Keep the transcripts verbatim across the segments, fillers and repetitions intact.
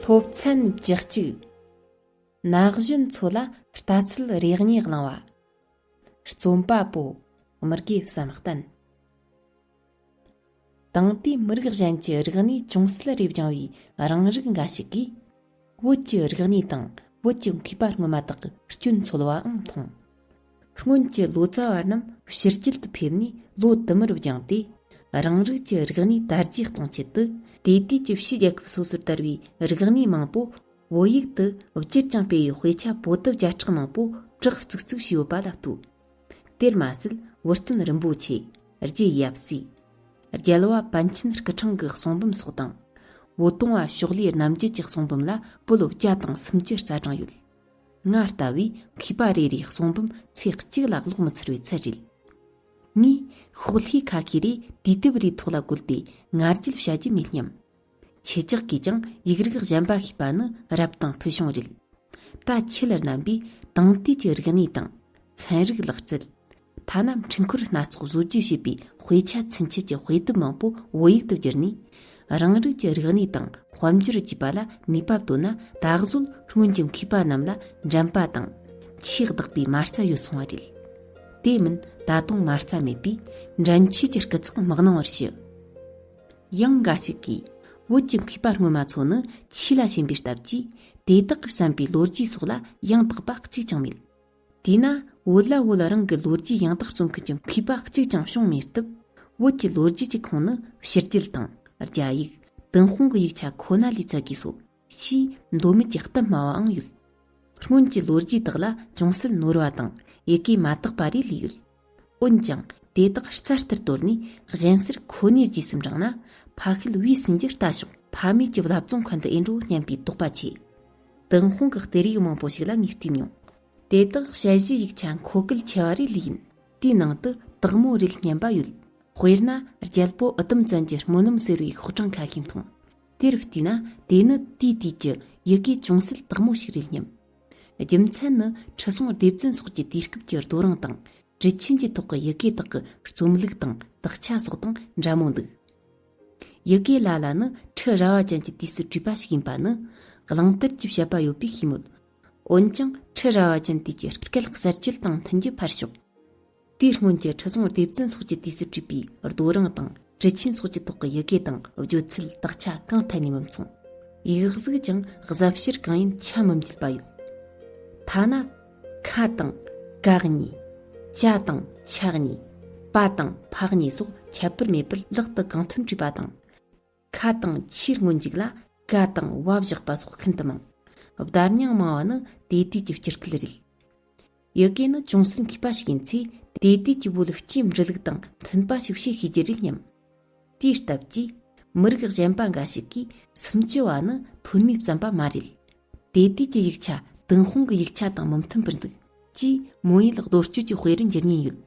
སློབ་ཚན་བཅུ་གཅིག། ན་གཞོན་ཚོ་ལ་ལྟ་ཚུལ་རེ་གཉིས་གླེང་བ། རྩོམ་པ་པོ། མི་དགེ་བསམ་གཏན། དེང་དུས་མི་རིགས་གཞན་གྱི་རིག་གནས་ཅུང་ཟད་རེ་སྦྱངས་པའི་རང་རིགས་འགའ་ཞིག་གིས། བོད་ཀྱི་རིག་གནས་དང་བོད་ཀྱི་མཁས་པ་སྔོན་མ་དག་གི་སྐྱོན་འཚོལ་བའང་མཐོང་། སྔོན་གྱི་ལོ་ཙཱ་བ་རྣམས་ཕྱི་རྒྱལ་དུ་ཕེབས་ནས་ལོ་དུ་མར་སྦྱངས་ཏེ། རང་རིགས་ཀྱི་རིག་གནས་དར་རྒྱས་གཏོང་ཆེད་དུ། དེ་དུས་ཀྱི་ཕྱིའི་རྒྱལ་ཁབ་སོ་སོར་དར་བའི་རིག་གནས་མང་པོ་བོད་ཡིག་ཏུ་བསྒྱུར་ཀྱང་སྤེལ་བའི་དཔེ་ཆ་པོ་ཏི་བརྒྱ་ཕྲག་མང་པོ་བྲག་བཙུགས་བཙུགས་བྱས་ཡོད་པ་ལ་ལྟོས། དེར་མ་ཟད། བུ་སྟོན་རིན་པོ་ཆེ། རྗེ་ཡབ་སྲས། རྒྱལ་བ་པཎ་ཆེན་སྐུ་ཕྲེང་གི་གསུང་འབུམ་སོགས་དང་། བོ་དོང་བ་ཕྱོགས་ལས་རྣམ་རྒྱལ་གྱི་གསུང་འབུམ་ལ་པོད་བརྒྱ་དང་སུམ་ཅུ་རྩ་གྲངས་ཡོད། ང་ལྟ་བུའི་མཁས་པ་རེ་རེའི་གསུང་འབུམ་ཚེ་གཅིག་ལ་ཀློག་མི་ཚར་བའི་ཚད་རེད། ངས་ཤོག་ལྷེ་ཁ་ཤས་རེ་དུས་དེབ་རེའི་ཐོག་ལ་བཀོད་དེ་ང་རྒྱལ་བྱ་རྒྱུ་མེད་སྙམ། ཁྱེད་ཅག་གིས་ཀྱང་ཡིག་རིགས་གཞན་པ་ཤེས་པ་ནི་རབ་དང་ཕུལ་བྱུང་རེད། ད་ཁྱེད་རྣམ་པས་དེང་དུས་ཀྱི་རིག་གནས་དང་། ཚན་རིག་ལག་རྩལ། ཐ་ན་འཕྲུལ་འཁོར་སྣ་ཚོགས་བཟོ་བཅོས་བྱེད་པའི་དཔེ་ཆ་ཚུན་ཆད་ཀྱི་དཔེ་དེབ་མང་པོ་བོད་ཡིག་ཏུ་བསྒྱུར་ནས། རང་རིགས་ཀྱི་རིག་གནས་དང་དཔལ་འབྱོར་བཅས་པ་ལ་ནུས་པ་བཏོན་ན། ད་གཟོད་སྔོན་གྱི་མཁས་པ་རྣམས་ལ་འགྲན་པ་དང་། ཆེས་བདག་པའི་མ་རྩ་ཡོད་སོང་བ་རེད། དེ་མིན་ད་དུང་མ་རྩ་མེད་པས་འགྲན་ཆེད་ཀྱི་སྐུ་ཚེགས་མི་གནང་བར་ཞུ། ཡང་འགའ་ཞིག་གིས། བོད་ཀྱི་མཁས་པ་སྔོན་མ་ཚོ་ནི་ཆོས་ལ་ཞེན་པའི་སྟབས་ཀྱིས། དེ་དག་གིས་བསམ་པའི་ལོ་རྒྱུས་སོགས་ལ་ཡང་དག་པ་གཅིག་ཀྱང་མེད། དེས་ན་བོད་ལ་བོད་རང་གི་ལོ་རྒྱུས་ཡང་དག་རྩོམ་མཁན་གྱི་མཁས་པ་གཅིག་ཀྱང་བྱུང་མེད་སྟབས། བོད་ཀྱི་ལོ་རྒྱུས་ཀྱི་ཁུངས་ནི་ཕྱི་རྒྱལ་དང་རྒྱ་ཡིག། ཏུན་ཧོང་གི་ཡིག་ཆ་ཁོ་ན་ལས་བཙལ་དགོས་སོ། ཞེས་མདོ་སྨད་ཀྱི་གཏམ་སྨྲ་བའང་ཡོད། སྔོན་གྱི་ལོ་རྒྱུས་དག་ལ་ཅུང་ཟད་ནོར་བ་དང་ཡི་གེ་མ་དག་པ་རེ་ལུས་ཡོད། འོན་ཀྱང་དེ་དག་རྩ་ལྟར་དོར་ནས་གཞན་སར་ཁོ་ནའི་རྗེས་སུ་འབྲངས་ན། ཕ་ཤུལ་བུའི་ཟིན་རྒྱུ་ལྟ་ཞོག། ཕ་མེས་ཀྱི་བླ་བཙོང་མཁན་དུ་ཨེ་འགྲོ་སྙམ་པའི་དོགས་པ་ཆེ། ཏུན་ཧོང་གི་གཏེར་ཡིག་མང་པོ་ཞིག་ལ་ངས་བལྟས་མྱོང་། དེ་དག་ཞལ་བཞེས་ཡིག་ཆ་མཁོ་གལ་ཆེ་བ་རེ་ལུས་ཡིན། དེའི་ནང་དུ་དག་མོ་རིལ་སྙམ་པ་ཡོད། དཔེར་ན་རྒྱལ་པོ་ཨུ་དུམ་བཙན་གྱི་སྨོན་ལམ་ཟེར་བའི་ཤོག་གྲངས་ཁ་ཤས་མཐོང་། དེར་བལྟས་ན་དེ་ནི་དེའི་དུས་ཀྱི་ཡི་གེ་ཅུང་ཟད་དག་མོ་ཞིག་རེད་སྙམ། རྒྱུ་མཚན་ནི་ཁྲི་སྲོང་ལྡེ་བཙན་སོགས་ཀྱི་དུས་སྐབས་ཀྱི་རྡོ་རིང་དང་། གྲུ་ཆེན་གྱི་ཐོག་གི་ཡི་གེ་དག་གི་རྩོམ་ལུགས་དང་དག་ཆ་སོགས་དང་འདྲ་མོ་འདུག། ཡི་གེ་ལ་ལ་ནི་ཁྲི་རལ་པ་ཅན་གྱི་དུས་སུ་བྲིས་པ་ཞིག་ཡིན་པ་ནི་གླེང་དར་གྱི་བཤད་པ་ཡོད་པས་ཤེས་མོད། འོན་ཀྱང་ཁྲི་རལ་པ་ཅན་དུས་ཀྱི་སྐད་གསར་བཅད་དང་མཐུན་གྱི་ཕར་ཕྱོགས། དེའི་སྔོན་གྱི་ཁྲི་སྲོང་ལྡེ་བཙན་སོགས་ཀྱི་དུས་སུ་བྲིས་པའི་རྡོ་རིང་དང་གྲུ་ཆེན་སོགས་ཀྱི་ཐོག་གི་ཡི་གེ་དང་བརྗོད་ཚུལ་དག་ཆ་གང་ཐད་ནས་མི་མཚུངས། ཡིག་གཟུགས་ཀྱང་གཟབ་བཤེར་གང་ཡིན་ཆ་མི་འཇལ་བ་ཡོད། ཐ་ན་ཁ་དང་ག་གཉིས། ཅ་དང་ཆ་གཉིས། པ་དང་ཕ་གཉིས་སོགས་ཁྱད་པར་མེད་པར་ལག་ཏུ་གང་ཐོན་བྲིས་པ་དང་། ཁ་དང་ཆའི་སྔོན་འཇུག་ལ་ག་དང་བ་བཞག་པ་སོགས་ཤིན་ཏུ་མང་། བརྡ་རྙིང་མང་བ་ནི་དེ་དུས་ཀྱི་སྤྱི་སྐད་རེད། ཡི་གེ་ནི་ཅུང་ཟད་མཁས་པ་ཞིག་ཡིན་ཚེ། དེ་དུས་ཀྱི་བོད་སྤྱིའི་འབྲི་ལུགས་དང་མཐུན་པ་ཞིག་བྱེད་ཤེས་རྒྱུ་རེད་སྙམ། དེའི་སྟབས་ཀྱིས། མི་རིགས་གཞན་པ་འགའ་ཞིག་གིས་སུམ་ཅུ་བ་ནི་ཐོན་མིས་བརྩམས་པ་མ་རེད། དེ་དུས་ཀྱི་ཡིག་ཆ་ཏུན་ཧོང་གི་ཡིག་ཆ་དང་མི་མཐུན་པར་འདུག་ཅེས་མོན་ཡུལ་རྡོ་གཅོད་ཀྱི་དཔེ་རུ་འགྱུར་ཉེན་ཡོད།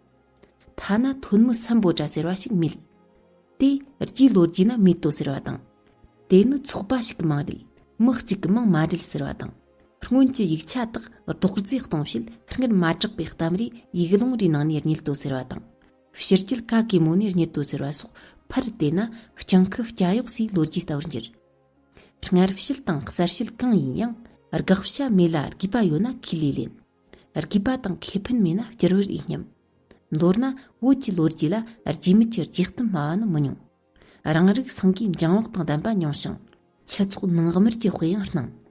ཐ་ན་ཐོན་མི་སམ་བྷོ་ཊ་ཟེར་བ་ཞིག་མེད། དེ་རྒྱའི་ལོ་རྒྱུས་ན་མེད་དོ་ཟེར་བ་དང་། དེ་ནི་ཚོགས་པ་ཞིག་གི་མིང་རེད། མི་གཅིག་གི་མིང་མ་རེད་ཟེར་བ་དང་། སྔོན་གྱི་ཡིག་ཆ་དག་རྡོག་རྫིས་གཏོང་བྱེད་སྔར་མ་གྲགས་པའི་གཏམ་རེ་ཡིག་ལུང་རེའི་ནང་ནས་རྙེད་དོ་ཟེར་བ་དང་། ཕྱི་རྒྱལ་ག་གེ་མོ་ནས་རྙེད་དོ་ཟེར་བ་སོགས་ཕར་བལྟས་ན་སྤྱང་ཁུ་སྐྱ་གཡོགས་སའི་ལོ་རྒྱུས་ལྟ་བུར་འགྱུར། སྔར་བཤད་དང་གསར་བཤད་གང་ཡིན་ཡང་དགག་བྱ་མེད་ལ་དགོས་པ་ཡོད་ན་ཁས་ལེན་ལེན། དགོས་པ་དང་ཁེ་ཕན་མེད་ན་བསྐྱུར་བར་འོས་སྙམ། མདོར་ན་བོད་ཀྱི་ལོ་རྒྱུས་ལ་རྗེས་མེད་ཀྱི་རྗེས་གཏམ་སྨྲ་བ་ནི་མི་ཉུང་། རང་རིགས་སེང་གེའི་འགྱིང་བག་དང་ལྡན་པ་ཉུང་ཞིང་། ཁྱུ་ཚོགས་ནང་དམར་གྱི་དཔེ་ཡང་སྣང་།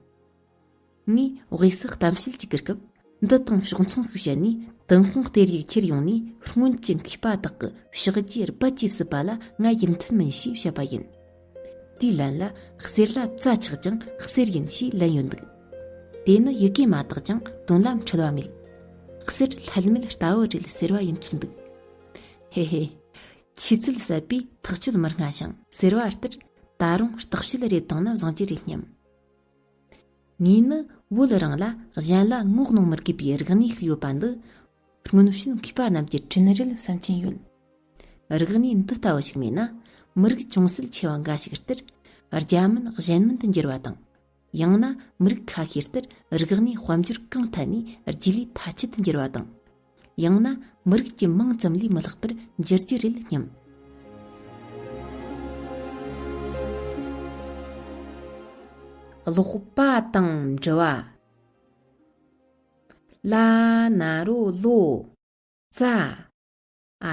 ངས་དབུས་སུ་གཏམ་བཤད་ཅིག་གི་སྐབས། འདི་དང་ཕྱོགས་མཚུངས་ཤིག་བཤད་ནས། ཏུན་ཧོང་གཏེར་ཡིག་ཁྱེར་ཡོང་ནས་སྔོན་གྱི་མཁས་པ་དག་གི་ཕྱག་རྗེས་རྦད་ཀྱིས་བསུབ་པ་ལ་ང་ཡིད་མཐུན་མིན་ཞེས་བཤད་པ་ཡིན། དེའི་ལན་ལ། གསེར་ལ་བཙའ་ཆག་ཀྱང་གསེར་ཡིན་ཞེས་ལན་ཡོད་འདུག། དེ་ནི་ཡི་གེ་མ་དག་ཀྱང་དོན་ལ་འཁྲུལ་བ་མེད། གསེར་ལྷད་མེད་ལྟ་བུ་རེད་ཟེར་བ་ཡིན་ཚུལ་འདུག། ཧེ་ཧེ། ཆོས་ཚུལ་ཟབ་པས་ཐག་ཆོད་མི་སྔ་ཞིང་ཟེར་བ་ལྟར། ད་རུང་བརྟག་དཔྱད་རེ་བཏང་ན་བཟང་རྒྱུ་རེད་སྙམ། ངས་ནི་བོད་རང་ལ་གཞན་ལ་ངོ་གནོང་མི་དགོས་པའི་རིག་གནས་ཤིག་ཡོད་པ་འདི། སྔོན་བྱོན་མཁས་པ་རྣམས་ཀྱི་དྲིན་རེད་བསམ་གྱིན་ཡོད། རིག་གནས་འདི་ལྟ་བུ་ཞིག་མེད་ན། མི་རིགས་ཅུང་ཟད་ཆེ་བ་འགའ་ཞིག་ལྟར། རྒྱ་མིན་གཞན་མིན་དུ་འགྱུར་བ་དང་། ཡང་ན་མི་རིགས་ཁ་ཤས་ལྟར་རིག་གནས་དཔལ་འབྱོར་གང་ཐད་ནས་རྗེས་ལུས་ཐ་ཆད་དུ་འགྱུར་བ་དང་། ཡང་ན་མི་རིགས་ཀྱི་མིང་ཙམ་ལས་མི་ལྷག་པར་འགྱུར་རྒྱུ་རེད་སྙམ། ཀློག་པ་དང་འབྲི་བ། ལ་ན་རོ་ལོ། ཙ།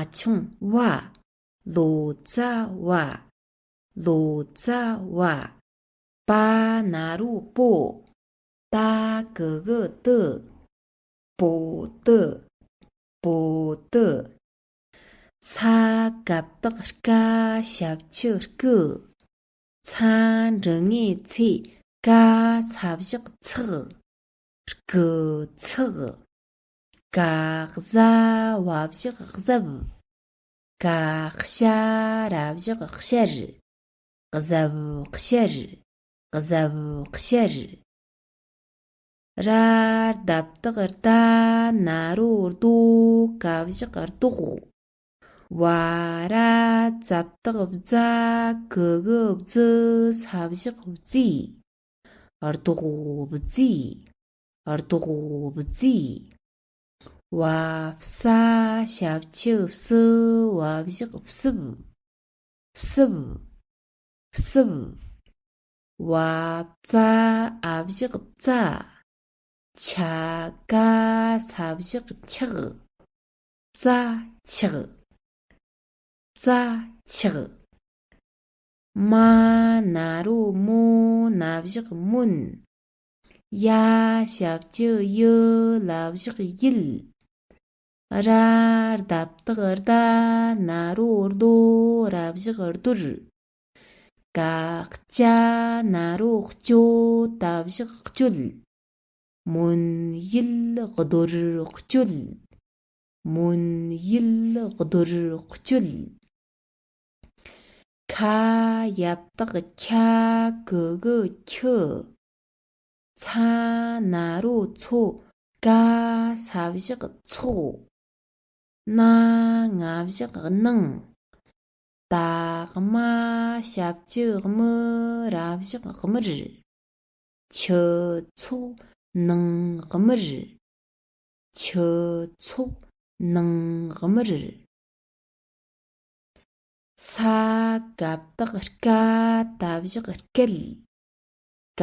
འ་ཆུང་བ། ལོ་ཙཱ་བ། ལོ་ཙཱ་བ། པ་ན་རོ་པོ། ཏ་གི་གུ་ཏི། པོ་ཏི། པོ་ཏི། ས་ག་བཏགས་སྐ་ཞབས་ཀྱུ་སྐུ། ཚ་འགྲེང་བུ་ཚེ། ཀ་ས་བཞག་ཚག་སྐུ་ཚག་ག་ཟ་བ་བཞག་གཟབ། ག་ཤ་ར་བཞག་གཤར། གཟབ་གཤར། གཟབ་གཤར། ར་ད་བཏགས་རྡ་ན་རོ་རྡོ་ག་བཞག་རྡོག་བ་ར་ཙ་བཏགས་རྫ་གི་གུ་རྫི་ས་བཞག་རྫི། རྡོག་རྫི། རྡོག་རྫི། བ་ས་ཞབས་ཀྱུ་བསུ་བ་བཞག་བསིབ། བསིབ། བསིབ། བ་ཙ་འ་བཞག་བཙའ། ཆ་ག་ས་བཞག་ཆག་བཙའ་ཆག་བཙའ་ཆག་མ་ན་རོ་མོ་ན་བཞག་མོན། ཡ་ཞབས་ཀྱུ་ཡུ་ལ་བཞག་ཡིད། ར་ད་བཏགས་རྡ་ན་རོ་རྡོ་ར་བཞག་རྡོར། ཀ་ཅ་ན་རོ་ཀྱོ་ད་བཞག་གཅོད། མོན་ཡིད་རྡོར་གཅོད། མོན་ཡིད་རྡོར་གཅོད། ཁ་ཡ་བཏགས་ཁྱ་གི་གུ་ཁྱུ། ཚ་ན་རོ་ཚོ་ག་ས་བཞག་ཚོགས། ན་ང་བཞག་གནང་། ད་མ་ཞབས་ཀྱུ་མུ་ར་བཞག་མུར། ཁྱུ་ཚོགས་ནང་མུར། ཁྱུ་ཚོགས་ནང་མུར། ས་ག་བཏགས་སྐ་ད་བཞག་སྐད། ག་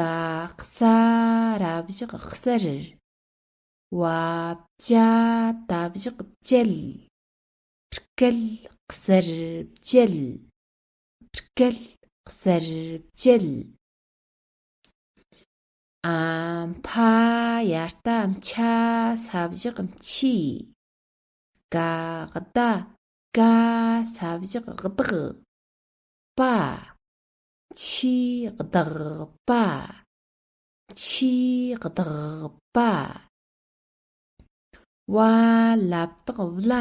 ས་ར་བཞག་གསར། བ་ཅ་ད་བཞག་བཅད། སྐད་གསར་བཅད། སྐད་གསར་བཅད། ཨ་ཕ་ཡ་བཏགས་འཕྱ་ས་བཞག་འཕྱིས། ག་ད་ག་ས་བཞག་གདགས། པ། འཕྱིས་གདགས་པ། འཕྱིས་གདགས་པ། བ་ལ་བཏགས་བླ།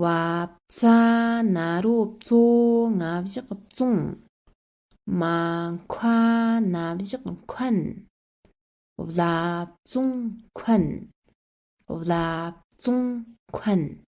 བ་ཙ་ན་རོ་བཙོ་ང་བཞག་བཙོང་། མ་མཁའ་ན་བཞག་མཁན། བླ་བཙོང་མཁན། བླ་བཙོང་མཁན།